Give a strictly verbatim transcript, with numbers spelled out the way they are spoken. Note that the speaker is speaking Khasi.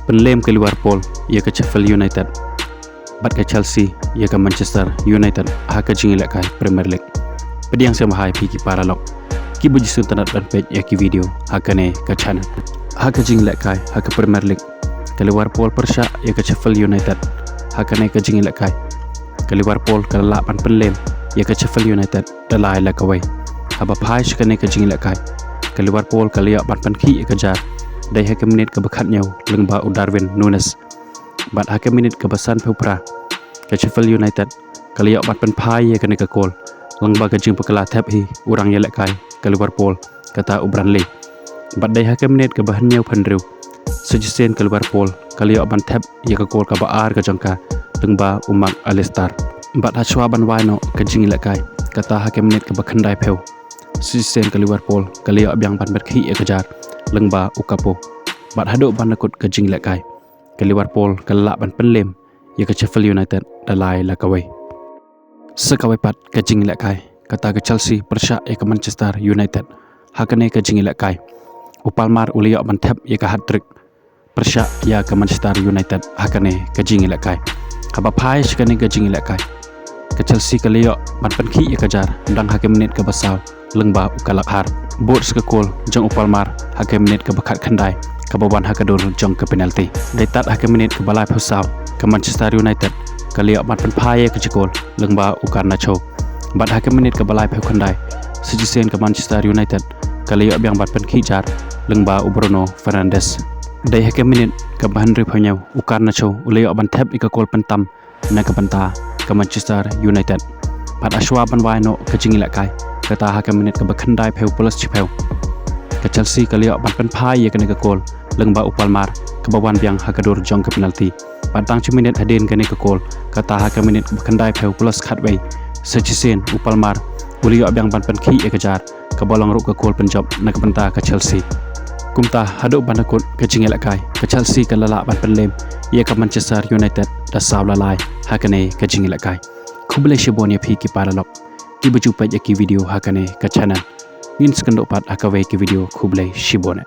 Pynlem ka Liverpool ïa ka Sheffield United bad ka Chelsea ïa ka Manchester United ha ka jingïalehkai Premier League. Pdiang sngewbha ïa phi ki paralok kiba ju sngewtynnat ban peit ïa ki video ha kane ka channel. Ha ka jingïalehkai ha ka Premier League, ka Liverpool pyrshah ïa ka Sheffield United. Ha kane ka jingïalehkai, ka Liverpool ka la lah ban pynlem ïa ka Sheffield United da lai la kawei. Haba phai sha kane ka jingïalehkai, ka Liverpool ka la ïoh ban pynkhih ïa ka jar dei ha ka minit kaba khatñiew lyngba u Darwin Nunez. Bad ha ka minit kaba sanphew phra, ka Sheffield United ka la ïoh ban pynphai ïa kane ka kol lyngba ka jingpakla thep hi u rangïalehkai ka Liverpool, kata u Burnley. Bad dei ha ka minit kaba hynñiewphew hynriew, sa shisien ka Liverpool ka la ïoh ban thep ïa ka kol kaba ar ka jong ka lyngba u Mac Allister. Bad hashwa ban wai noh ka jingïalehkai, kata ha ka minit kaba khyndaiphew, sa shisien ka Liverpool ka la ïoh biang ban pynkhih ïa ka jar lyngba u Capo. Bad haduh ban da kut ka jingïalehkai, ka Liverpool ka la lah ban pynlem ïa ka Sheffield United da lai la kawei. Sa kawei pat ka jingïalehkai, kata ka Chelsea pyrshah ïa ka Manchester United ha kane ka jingïalehkai. U Palmer u la ïoh ban thep ïa ka hat-trick pyrshah ïa ka Manchester United ha kane ka jingïalehkai. Haba phai sha kane ka jingïalehkai, ka Chelsea ka la ïoh ban pynkhih ïa ka jar dang ha ka minit kaba saw lyngba u Callum Wilson. Bud sa ka kol jong u Palmer ha ka minit kaba khatkhyndai kaba wan ha ka dur jong ka penalty. Dei tad ha ka minit kaba laiphew saw, ka Manchester United ka la ïoh ban pynphai ïa ka jingkol lyngba u Garnacho. Bad ha ka minit kaba laiphew khyndai, sa shisien ka Manchester United ka la ïoh biang ban pynkhih jar lyngba u Bruno Fernandes. Dei ha ka minit kaba hynriewphew hynñiew, u Garnacho u la ïoh ban thep ïa ka kol pyntam na ka bynta ka Manchester United. Bad hashwa ban wai noh ka jingïalehkai, kata ha ka minit kaba khyndaiphew plus shiphew, ka Chelsea ka la ïoh ban pynphai ïa kane ka kol lyngba u Palmer kaba wan biang ha ka dur jong ka penalty. Bad tang shi minit hadien kane ka kol, kata ha ka minit kaba khyndaiphew plus khatwei, sa shisien u Palmer u la ïoh biang ban pynkhih ïa ka jar kaba long ruh ka kol pynjop na ka bynta ka Chelsea. Kumta haduh ban da kut ka jingïalehkai, ka Chelsea ka la lah ban pynlem ïa ka Manchester United da saw la lai ha kane ka jingïalehkai. Khublei shibun ïa phi ki paralok kiba ju peit ïa ki video ha kane ka channel. Ngin sa ïakynduh pat ha kawei ka video, khublei shibun.